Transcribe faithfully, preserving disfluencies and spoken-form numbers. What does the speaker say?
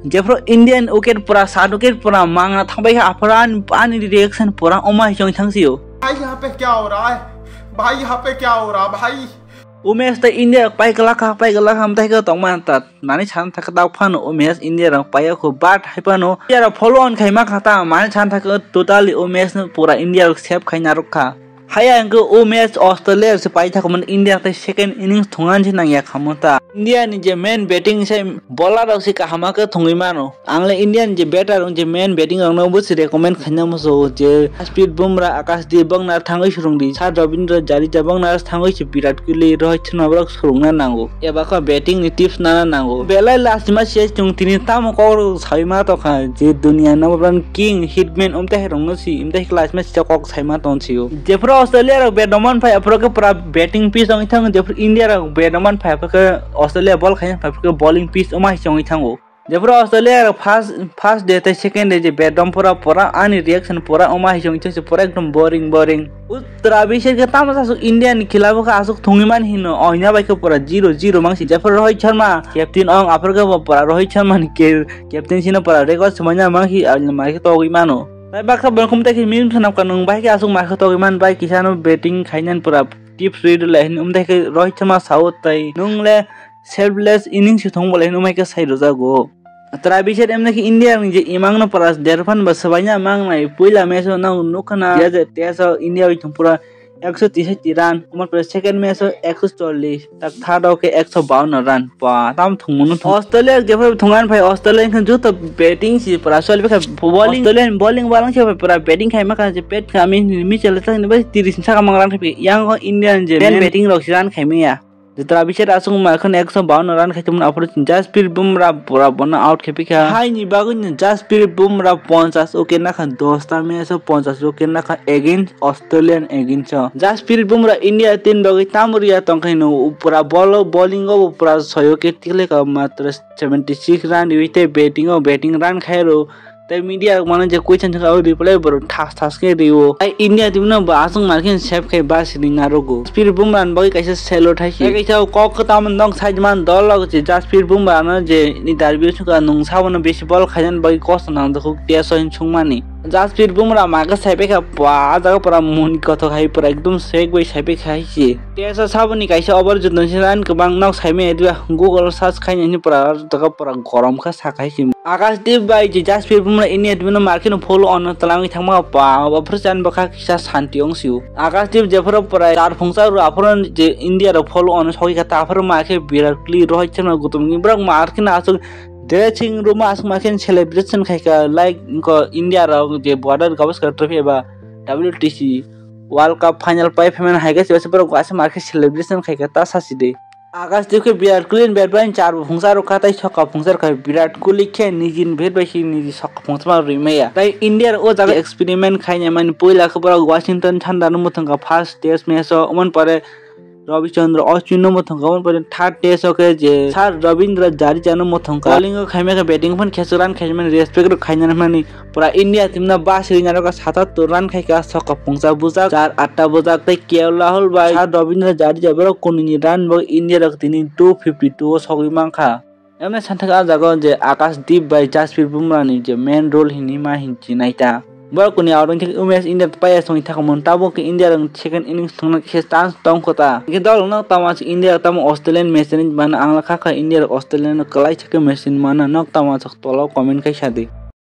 Jephru Indian wicket pura, sat wicket pura mangna thangbai kha, aphuru ani, ani reaction pura oma hichong thang sio. भाई यहाँ पे क्या हो रहा है? भाई यहाँ पे क्या हो रहा है भाई? Umesh ta India pai kala kha, pai kala kha, amtai kha tongma ta. Nani san thaka dak phano Umesh India rang paya khu, but hai phano India rang follow on khai ma kha ta, mani san thaka totally Umesh no pura India rang save khai narok kha. Haya ang khe Umesh Australia se pai thaka man India tai second innings thungan se nang ya kha mo ta. India ni je main batting se bowler rok se kahama khe thungwi mano. Ang le Indian je batter rok je main batting rok no bo se recommend khaina muchungo je Jasprit Bumrah, Akashdeep bokna thangwi swrwng di, Sir Ravindra Jadeja bokna thangwi se Virat Kohli, Rohit Sharma borok swrwngna nango eba khe batting ni tips nana nango. Belai last ma se chwng tini tamo kok rok sawi ma tokha je dunia number one king hitman umtei hai rok no si umtei khe last ma se kok sai ma tong sio. Jephru Australia rok bat rwman phai aphuru khe pura batting pitch wngwi thango, jephru India rok bat rwman phai aphuru khe Australia ball khaina phai aphuru khe bowling pitch wngma hai se wngwi thango. Jephru Australia rok first, first day tei second day je bedom pura, pura ani reaction pura oma hai chong chong pura ekdom boring, boring. Utra bisher khe tamo aswk India ni khilabo khe aswk thungwi man hino, oina bai khe pura zero zero mangsi. Jephru Rohit Sharma captain ong, aphuru khe bo pura Rohit Sharma ni ke-, captain sino pura record swmanya mangsi, mai khe togwi mano. Tai baksa borok kumtai khe mim thanam ka nung bai khe aswk mai khe togwi man bai kisa no batting khainani pura tips rwi rwlai hini umtai khe Rohit Sharma sao tai nung le selfless innings se thung bolai hinwi mai khe sai rwjago. Tara bisher emne khe India ni je imang no pura derphan ba swbaina mang nai, puila match o nang nukha na je test o India bai thung pura ekso tisati run, umar pura second match o ekso chollish, tak third o khe ekso bawanno run. Pa tam thung munu thung. Australia jephru thungan phai Australia khe joto batting si pura sol bikha bowling, Australian bowling balang se pura batting khai makha je pet kha mi mi chele ta ni bai tiris ni saka mang run khai yang o Indian je main batting rok si run khai maya. Jetra bisher aswk ma khon ekso bawanno run khai tumon aphuru Jasprit Bumrah pura bono out khai pikha. Hai ni bagwi no Jasprit Bumrah ponchas wicket nakha, dosta match o ponchas wicket nakha against Australian against o. Jasprit Bumrah India team bagwi tamuriya tongkhaino pura ball o bowling o bo pura soi wicket tikhleka matra seventy six run riwi tei batting o batting run khairo. Tei media rok mano je question thangka o reply borok thas thas khe rio. Tei India team no bo aswk mar khe save khai ba sini narogo. Jasprit Bumrah ni bagwi kaisa salute hai se. Tei kaisa kok kwtam nok side man dol log je Jasprit Bumrah no je interview suka nung sabono bisi ball khainani bagwi kosto nang dokho tei soin sungmani. Jasprit Bumrah ma khe sai pekha pa, ah jaga pura muni kothok hai pura ekdom sek bai sai pekha hai se. Tesa saboni kaisa over jotoni se line kwbang nok saimaya diba Google search khaina hini pura jaga pura gorom kha sa khai se. Akashdeep bai je Jasprit Bumrah ini admin no market no follow on talangwi thangma pa, aphuru chan bwkha kisa santi ong sio. Akashdeep jephuru pura char phungsa ru aphuru je India rok follow on sogwi kha ta aphuru ma khe Virat Kohli, Rohit Sharma gutum ni borok market no aswk dressing room o aswk ma khe celebration khai kha, like ko India rok je Border Gavaskar Trophy eba W T C World Cup final pai phaimani hai khe se borok aswk ma khe celebration khai kha ta sasi de. Akashdeep khe Virat Kohli ni bat bai char bo phungsa rwkha tei sokha phungsa rwkha. Virat Kohli khe niji ni bat bai se niji sokha phungsa ma rwi maya. Tei India rok o jaga experiment khaina mani puila khe borok Washington Sunders no mwthangkha first test match o, umani pore Ravi Chandra Ashwin no mwthangkha, umani pore third test o khe je Sir Ravindra Jadeja no mwthangkha. Bowling o khaimaya khe batting phano kheswk run khaimani respect rok khainani mani. Pura India team no basi rina rok satattor run khai kha, sokha phungsa bujak, char atta bujak tei K L Rahul bai Sir Ravindra Jadeja borok kunu ni run bo India rok tini two fifty two o sogwi mankha. Emne santhak ah jaga o je Akashdeep bai Jasprit Bumrah ni je main role hinwi ma hinchi naita. Borok kunu auto khe Umesh India paya songwi thakumung, tabuk khe India rok second innings thwngna khe chance tongkho ta. Hingkhe dol no tamo India tamo Australian match ni mano ang kha kha India rok Australian no kwlai se khe match ni mano nok tamo tolo comment khai sadi.